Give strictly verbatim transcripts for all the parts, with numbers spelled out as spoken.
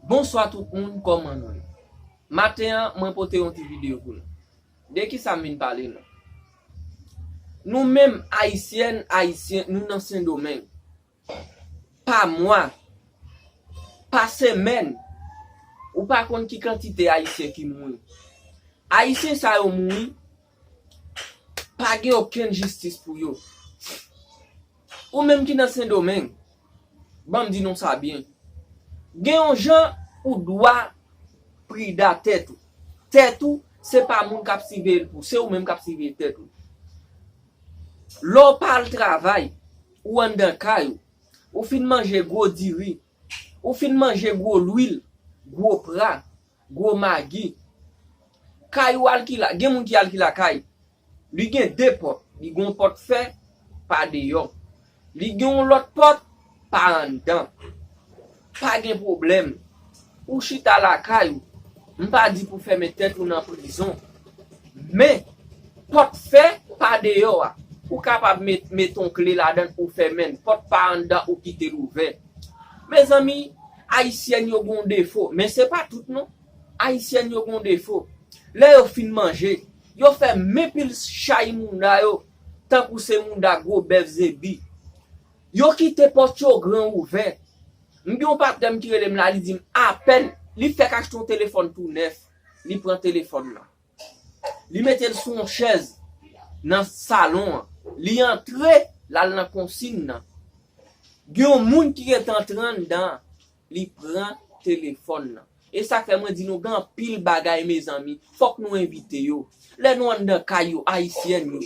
Bonswa tout moun, kòman nou ye? Maten an, mwen pote yon ti videyo pou nou. De kisa m vin pale nou? Nou menm Ayisyèn, Ayisyen, nou nan Sendomeng. Pa mwa, pa semèn, ou pa konn ki kantite Ayisyen ki mouri. Ayisyen sa yo mouri, pa gen okenn jistis pou yo. Ou menm ki nan Sendomeng, ban m di nou sa byen. Gen yon jan ou dwa prida tèt ou. Tèt ou, se pa moun k ap siveye l pou, se ou menm k ap siveye tèt ou. Lè w pa al travay, ou anndan kay ou, ou fin manje gwo diri, ou fin manje gwo lwil, gwo pra, gwo magi. Kay ou alkila, gen moun ki alkila kay. Li gen de pòt, li gen yon pòt fè pa deyò. Li gen yon lòt pòt pa anndan. Pa gen pwoblèm. Ou chita lakay ou. M pa di pou fèmen tèt ou nan prizon. Men, pòt fè pa deyò a. Ou kapab met, met yon kle ladan l, ou fèmen l. Pòt pa anndan, ou kite l ouvè. Mezanmi, Ayisyèn yo gen yon defo, men se pa tout non. Ayisyèn yo gen yon defo. Lè yo fin manje, yo fè men pil chay mouda yo, tankou se mouda gwo bèf zebi. Yo kite pòt yo gran ouvè. M gen yon patnè m ki rele m la, li di m apèn li fèk achte yon telefòn tou nèf, li pran telefòn nan. Li mete l sou yon chèz nan salon an. Li antre, l al nan konsin nan. Gen yon moun ki gentan antre anndan an, li pran telefòn nan. E sa k fè mwen di nou gen anpil bagay, mezanmi, fòk nou envite yo. Lè nou anndan kay yo, Ayisyèn yo,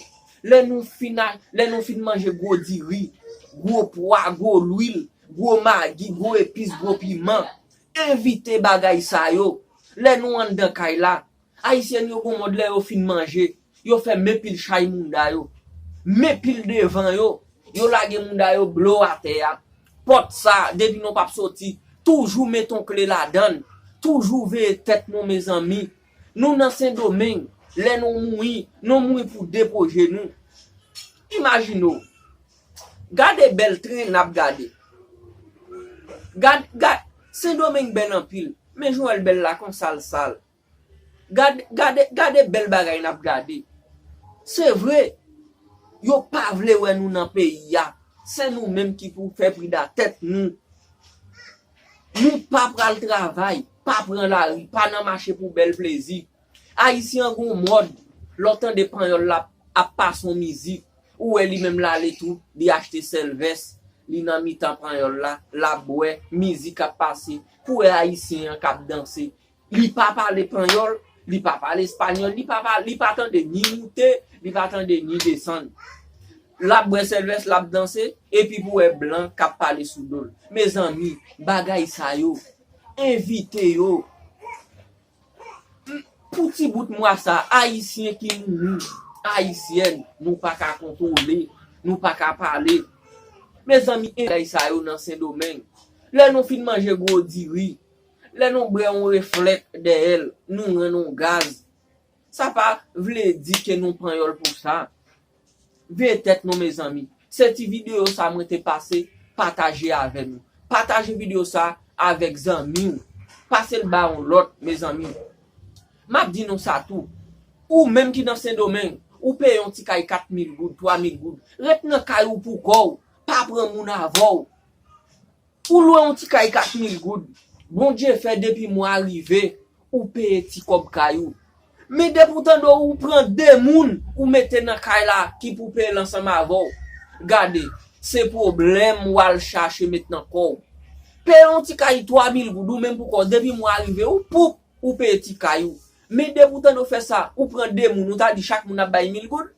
lè nou fin a, lè nou fin manje gwo diri, gwo pwa, gwo lwil, gwo magi, gwo epis, gwo piman, envite bagay sa yo. Lè nou anndan kay la, Ayisyèn yo gon mòd lè yo fin manje, yo fè men pil chay mouda yo, men pil devan yo, yo lage mouda yo blo atè a. Pòt sa, depi nou p ap soti, toujou met yon kle ladan l, toujou veye tèt nou, mezanmi. Nou nan Sendomeng, lè nou mouri, nou mouri pou de pwoje nou. Imajine w, gade bèl tren n ap gade. Gad, gad, Sendomeng bèl anpil, men jan w wè l bèl la konsa l sal. Gade, gade, gade bèl bagay n ap gade. Se vre, yo pa vle wè nou nan peyi a. Se nou menm ki pou fè prida tèt nou. Nou pa pral travay, pa pran lari, pa nan mache pou bèl plezi. Ayisyen an gon mòd, lè w tande panyòl la ap pase yon mizik, ou wè li menm l ale tou, li achte sèl vès, li nan mitan panyòl la, l ap bwè, mizik ap pase, pou wè ayisyen an k ap danse. Li pa pale panyòl, li pa pale espanyòl, li pa pa, li pa tande ni moute, li pa tande ni desann. L ap bwè sèl vès, l ap danse, epi pou wè blan k ap pale sou do l. Mezanmi, bagay sa yo, envite yo. Pou ti bout mwa sa, Ayisyen ki mouri, Ayisyèn, nou pa ka kontwole, nou pa ka pale. Mezanmi, envite bagay sa yo nan Sendomeng. Lè nou fin manje gwo diri, lè nou bwè yon reflèk dèyè l, nou rann yon gaz. Sa pa vle di ke nou panyòl pou sa. Veye tèt nou, mezanmi. Se ti videyo sa mwen te pase, pataje avè nou. Pataje videyo sa avèk zanmi w. Pase l ba yon lòt, mezanmi. M ap di nou sa tou. Ou menm ki nan Sendomeng, ou peye yon ti kay kat mil goud, twa mil goud. Ret nan kay ou pou kò w. Pa pran moun avè w. Ou lwe yon ti kay kat mil goud. Bondye fè depi mwa a rive, ou peye ti kòb kay ou. Men depi w tande w pran de moun, ou mete nan kay la ki pou peye l ansanm avè w. Gade, se pwoblèm w al chache met nan kò w. Peye yon ti kay twa mil goud, ou menm pou kò w, depi mwa a rive, ou poup, ou peye ti kay ou. Men depi w tande w fè sa, ou pran de moun, ou ta di chak moun ap bay mil goud,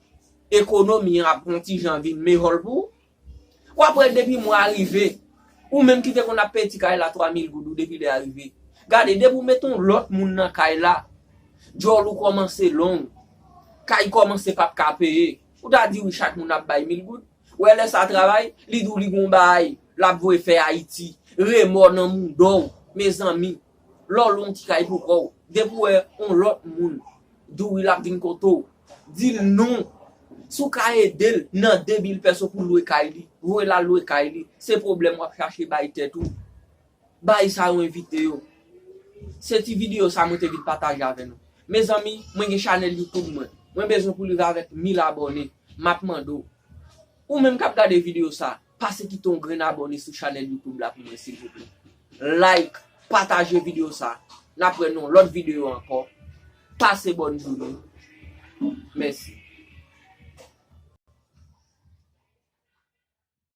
ekonomi an ap yon ti jan vin meyè pou ou. W ap wè depi mwa a rive, ou menm ki te konn ap peye ti kay la twa mil goud ou depi lè a rive. Gade, depi w met yon lòt moun nan kay la, djòl ou kòmanse long, kay kòmanse p ap ka peye. Ou ta di wi chak moun ap bay mil goud. Ou wè lè sa travay, li di w li gon bagay, l ap voye fè Ayiti. Remò nan mouda w, mezanmi. Lè w lwe yon ti kay pou kò w, depi w wè yon lòt moun di w wi l ap vin kote w, di l non. Si w ka ede l nan de mil pèso pou l lwe kay li, voye l al lwe kay li. Se pwoblèm w ap chache bay tèt ou. Bay sa yo envite yo. Se ti videyo sa mwen te vin pataje avè nou. Mezanmi, mwen gen chanèl YouTube mwen. Mwen bezwen pou l rive avèk mil abòne. M ap mande w, ou menm k ap gade videyo sa, pase kite yon grenn abòne sou chanèl YouTube la pou mwen, silvouplè. Like, pataje videyo sa. N ap wè nan yon lòt videyo ankò. Pase bòn jounen. Mèsi.